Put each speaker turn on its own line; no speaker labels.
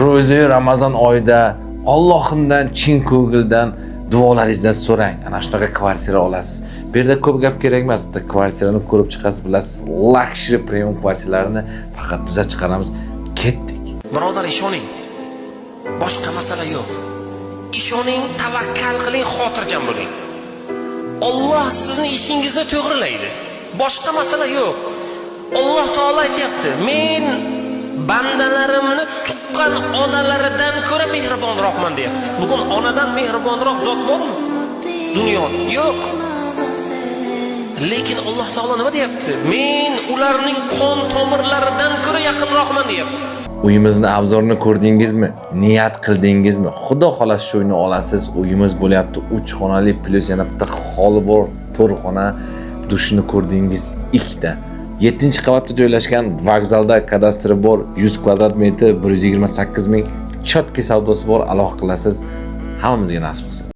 Ro'za Ramazon oyida Allohimdan chin ko'ngildan duolaringizdan so'rang. Ana shunaqa kvartira olasiz. Bu yerda ko'p gap kerak emas. Bitta kvartirani ko'rib chiqasiz, bilasiz. Luxury premium kvartiralarni faqat biza chiqaramiz. Ketdik.
Birodar, ishoning. Boshqa masala yo'q. Ishoning, tavakkal qiling, xotirjam bo'ling. Olloh sizni ishingizni to'g'rilaydi. Boshqa masala yo'q. Alloh taolo aytyapti: "Men bandalarimni tuqqan onalaridan ko'ra mehribonroqman", deyapti. Bugun onadan mehribonroq zot bormi? Dunyoda yo'q. Lekin Alloh taolo nima deyapti? "Men ularning qon tomirlaridan ko'ra yaqinroqman", deyapti.
Uyimizni обзор ini ko'rdingizmi? Niyat qildingizmi? Xudo xolasa, shu uyni olasiz. Uyimiz bo'lyapti 3 xonali, плюс yana bitta xoli bor, 4 xona. Dushini ko'rdingiz, ikkita. 7-qavatda joylashgan, vokzalda kadastri bor, 100 kvadrat metr, 128 ming. Чёткий savdosi bor, aloqa qilasiz. Hammamizga nasib qilsin.